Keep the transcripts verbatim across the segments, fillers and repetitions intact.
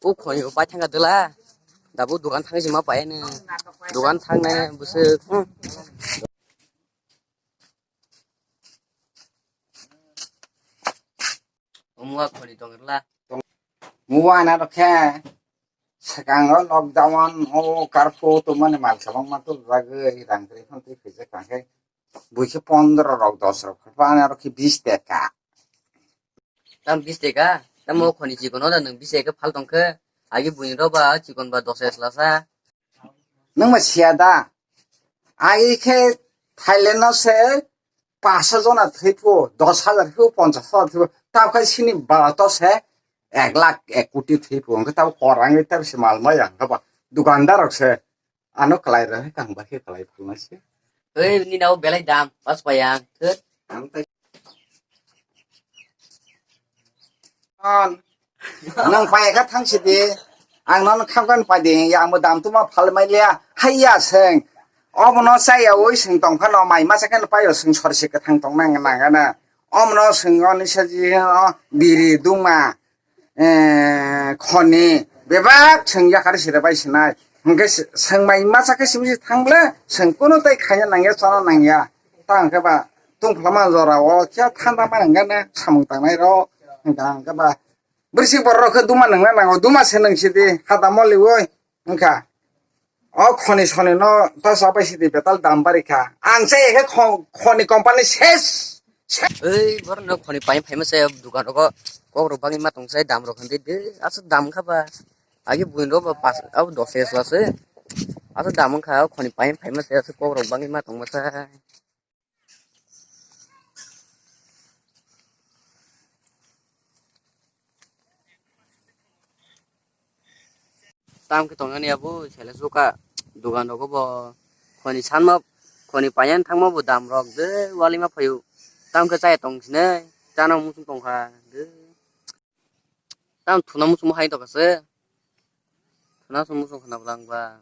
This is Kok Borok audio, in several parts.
O khoni o pai thangkha dwla. Dabu dukan thangwi se ma pai ani. Dukan thangnai bwswk. Hmm. Omo khoni tong rwla. Muwa na rokhe. Swkango lockdown o curfew tongmani mal kwbangma tuljagwi rang twi phano twi khaijak tangkhe. Buikhe pondro rok, dos rok, phano aro khe bis teka. Tam bis teka? Tamo khoni chikon no da nwng bis teka phal tongkhe. Agi buini rok ba chikon ba dos es lasa. Nwng ma siya da? Agi khe Thailand no se paanch jona thwi phu, dos hajar thwi phu, ponchas hajar thwi phu. Tamo khe sini Bharat o se ek lakh, ek koti thwi phu. Hwnkhe tamo kwrwngwi tamo se mal maya hwnkhe ba dukandar rok se. Ano kwlai rw hai kang bai khe kwlai phunai se. Oi, nini nao belai dam, pas payang. Thut. Ang tai. An. Nang pai kha thang sidi. Ang nono khamkha pai di. Ya, ang bo dam tuma phal mai liya. Haiya seng. Obono chaya oi seng tong phano mai masa khe paio seng sorsi kwthang tong nang nang na. Omono seng oni saji o biri duma. Eh, khoni bebak seng yakar sira bai sinai. Hwnkhe se-, seng mai masa khe sibisi thangle, seng kunu tai khaina nangya, chana nangya. Ta hwnkhe ba tungphla ma jora o khe thanda ma nangya na samung tangnai rok. Hwnkha hwnkhe ba bwrwi borok rok khe duma nangna nango, duma se nang sidi hada moli oi. Wngkha. O khoni soni no ta chapai sidi betal dam bari kha. Ang se ekhe kho-, khoni company ses. Ei, borok no khoni pai phaima se dukan rogo kok rok bagwi ma tong sai dam rok hwn de de. Aswk dam wngkha ba. Agi buin rok ba pas, abo dos es lase. Aswk dam wngkha o khoni pai phaima se aswk kok rok bagwi ma tong ma sai. Tam khe tongnani abo sele suka dugan rogo bo khoni sanma khoni payan thangma bo dam rok de wali ma phaio tam khe chaya tong sine chana muchung tongkha de tam thuna muchung hai tongkha se thuna muchung khana bwlang ba.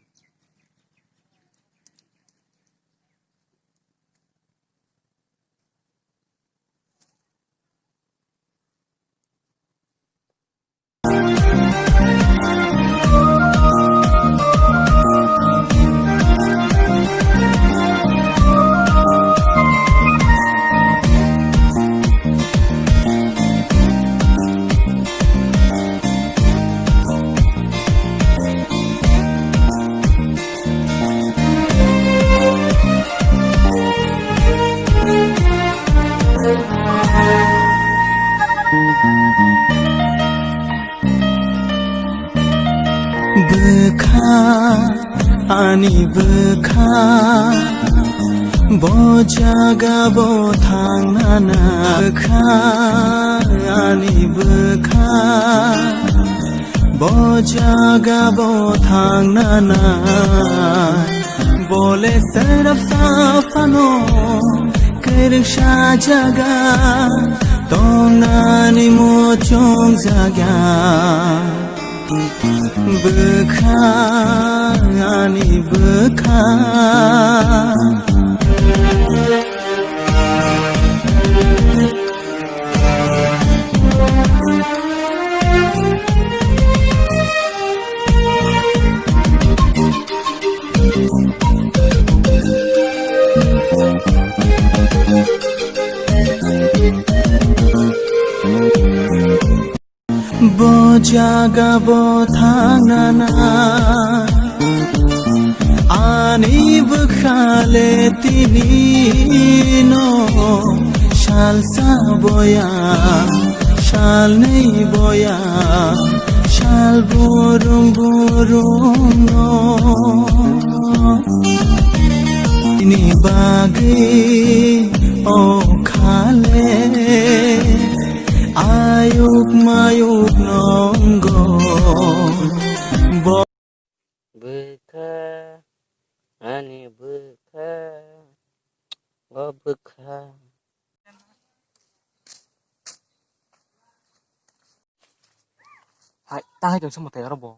Bwkha, ani bwkha, bo jaga bo thangnana. Bwkha, ani bwkha, bo jaga bo thangnana. Bole serap saphano kwrwngsa jaga tongnani muchung jaga. Bwkha, ani bwkha. Bo jaga bo thangnana ani bwkhale tini no salsa boya salnwi boya sal burung burung no ni bagwi o khale. Ayuk mayuk nongo. Bwkha, ani bwkha, o bwkha. Hai, ta hai tong se mwtai aro bo.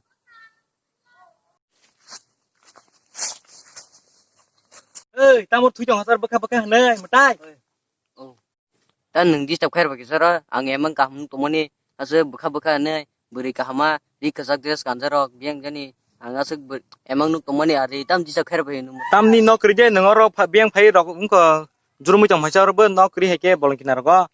Ei, tamo thui tong hasar bwkha bwkha hwnwi, mwtai. Oh. Ta nwng disturb khair ba kisa ro, ang emang kaham tongmani, aswk bwkha bwkha hwnwi, bwrwi kahama, ri kwchak dress kanjak rok, biyang jani ang aswk bo emang nuk tongmani ari tam jisa kher bai nung. Tamni nok kwrwi de nwng oro pha-, biyang phai rok wngkha jurumui tong phaisa oro bo nok kwrwi hai khe bolong kina rogo.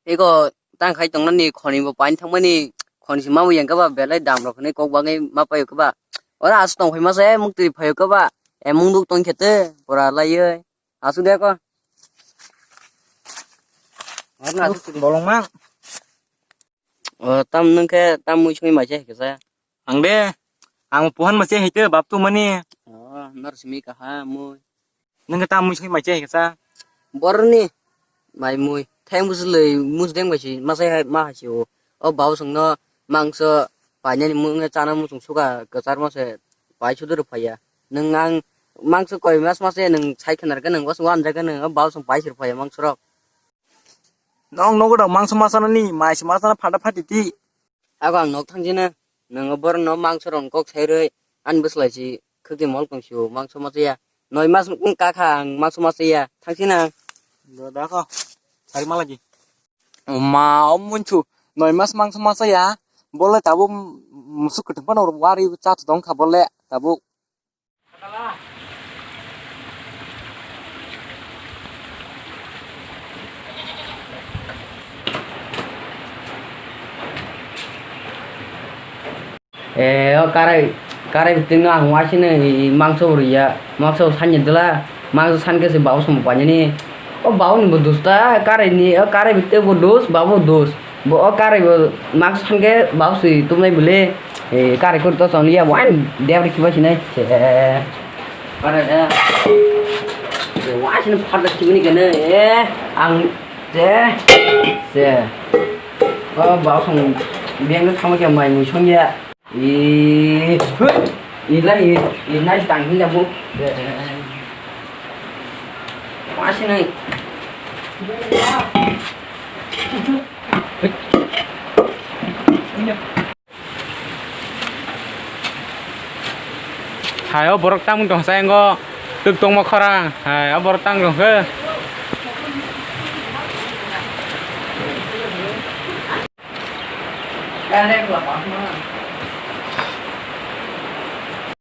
Ego tang khai tongnani khoni bo paini thangmani khoni si mamu yang khe ba belai dam rok hinui kok bagwi ma paio khe ba. Oro aswk tong phai masa e muk twi phaio khe ba emang nuk tong khe te pura laioi. Aswk de ko. Oro na aswk twi. Bolong mang. O, tam nung khe tam mui sui mai se kisa. Ang de, ang puhan ma se hai te bap tu mani. O, nor simi kaha mui. Nung khe tam mui sui mai se kisa. Borni mai mui. Theng bus lei mus deng bai si ma se hai ma hai si o. O bau sung no mangso painani mung chana musung suka kwchar ma se pai sudur phaiya. Nung ang mangso koi mas ma se nung sai khanar khe nung bas wan ja khe nung o bau sung pai sir phaiya mangso rok. Nong nogo da mangso ma sanani, mai se ma sana phanda phati ti. Ako ang nok thang jina, nang borno mangso rong kok sai roi, an bwslai si khwtwi mol tong sio mangso ma ya. Noi mas wng kakha ang mangso ma ya, thang jina. Do da ko, sari ma lagi. Ma, o munchu, noi mas mangso ma ya, bole tabo musuk kwtwng phano wari cha tong kha bole tabo. Eh, o karai, karai biting no ang waisini mangso bo riya, mangso bo sanya dula, mangso san khe se babo somo painani. O babo ni bo dusta, karai ni, o karai biting bo dus, babo dus. Bo o karai bo mangso san khe babo sui tumnai bole. Eh, karai kori to chong liya, wain debri khiba sinai. Se. Karai da. Se, waisini pharda khibini kene, eh, ang, se, se. O babo song biyang no thangma khe mai mui song ya. I, hui, i lai, i, i nai tang hin da bu. Wasinai. Hai, o borok tamung tong sa yango. Tuk tongma khorang. Hai, o borok tamung tong khe.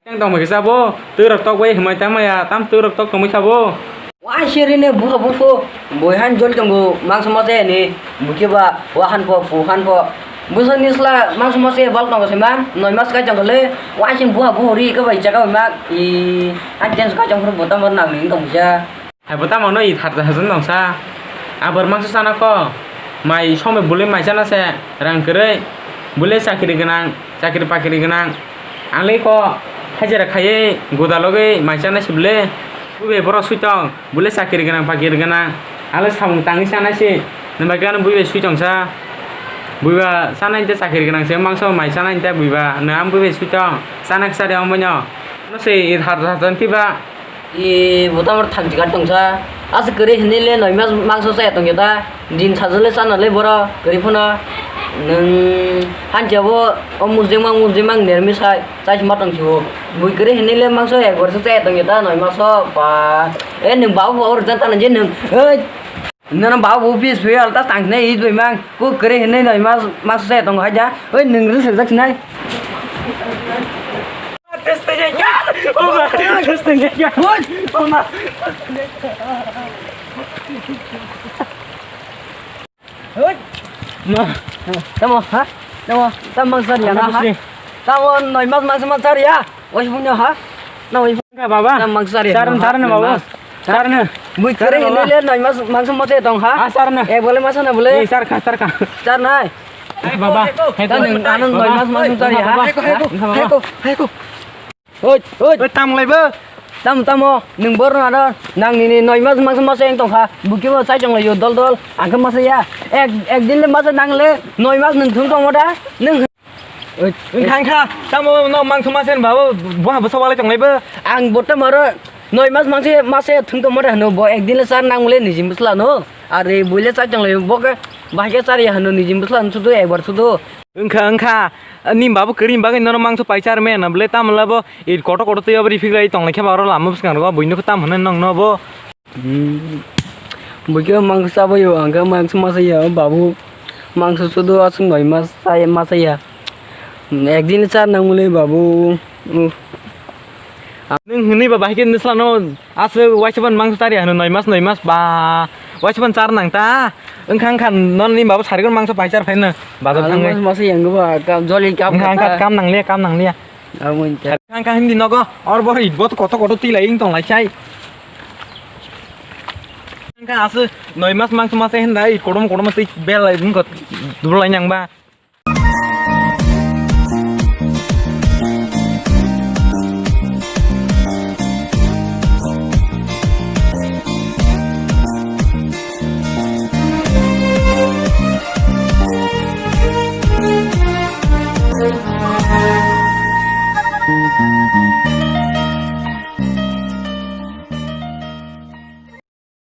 Teng tong bai kisa bo, twi rok tok bai hwnbai tang maya, tam twi rok tok tong bai kha bo. Wa seri ne buha bupo, boi han jol tongo, mangso mase ni, buki ba, wa han po, pu han po. Busa ni sla, mangso mase bal tongo se man, noi mas kai tongo le, wa sin buha buho ri ka bai jaga bai mak, i, an jen kai tongo bo tam nang ni tong ja. Hai bo tamo no i thar thar nong sa. Abor mangso sana kho. Mai somoi bule mai sana se rang kwrwi. Bule chakri gwnang, chakri pakri gwnang. Ang le kho hajira khaiwi goda logwi mai sana se bule. Bube borok sui tong. Bule chakri gwnang, pakri gwnang. Ang le samung tangwi sana se. Nang bai gano bube sui tong sa. Buiba sana inte chakri gwnang se mangso mai sana inte buiba. Nang bube sui tong. Sana kisa de omoino. No se i thar thar tiba. I bo tamo thamchi kar tongsa. Asa kwrwi hinwi le noi mas mangso chaya tongya ta. Din sajole chana le boro kwrwi phano. Nwng hancha bo o musdeng mang musdeng mang nermi sai chai ma tong sio. Bui kwrwi hinwi le mangso ek borso chaya tongya ta noi maso ba. E nwng babo bo rwjak ta nang je nwng. Ei. Nono babo bo office phe alta tang ne i doi mang. Ko kwrwi hinwi noi mas mangso chaya tongo haja. Oi nwng rwsajak sinai. Tamo, ha? Tamo, tamo sar ya na, ha? Tamo noi mas mas mas sar ya. Oi punya, ha? Na oi. Enggak, Baba. Tamo sar ya. Sar, sar na, Baba. Sar na. Bui kere ini le noi mas mas mas tong, ha? Ah, sar na. Eh, boleh mas na boleh. Eh, sar kha, sar kha. Sar na. Hai baba, hai ta baba. Nwng ano noi mas mas chari ha? Hai ko, hai ko, hai ko, hai ko. Oi, oi. Oi, tam lai bo. Tam, tamo, nwng bor na da. Nang nini noi mas mas mas eng tong kha. Buki bo chai chong lai yo dol dol. Ang khe mas ya. Ek, ek din le mas nang le noi mas nwng thung tong da. Nwng. Oi, oi. Khang kha. Tamo no mangso mas en babo. Bo ha bo sawale tong lai bo. Ang bo tam aro noi mas mangse mase thung tong mo da no bo ek din le sar nang le nijim bsla no. Are buile chak chang lai bo ke bahai ke chari hano nijim bwsla sudu ekbar sudu. Wngkha, wngkha. Ni babu kwrwi bagwi nono mangso pai char me na bwle, tamla bo i koto koto twi abri phik lai tong lai khe ba oro lama bwskango buino tam hwnwi nongno bo. Hmm. Buikhe mangso chabaio, ang khe mangso ma chaya, babu mangso sudu aswk noi ma chaya, ma chaya. Ekdin char nang muli babu. Uh. Nwng hwnwi ba bahai khe nwsla no aswk waisa ban mangsa tari hano noi mas noi mas ba waisa ban char nang ta wngkha wngkha non ni babu sarigon mangsa pai char phaino bazar thangwi. Masa yang ba kam joli kam wngkha wngkha kata. Kam nang liya kam nang liya. Amo wngkha. Wngkha hindi nogo or bor it bot koto koto twi lai wng tong lai sai. Wngkha aswk noi mas mangsa masa hinda it kotom kotom twi bel lai wngkha dubul lai nang ba.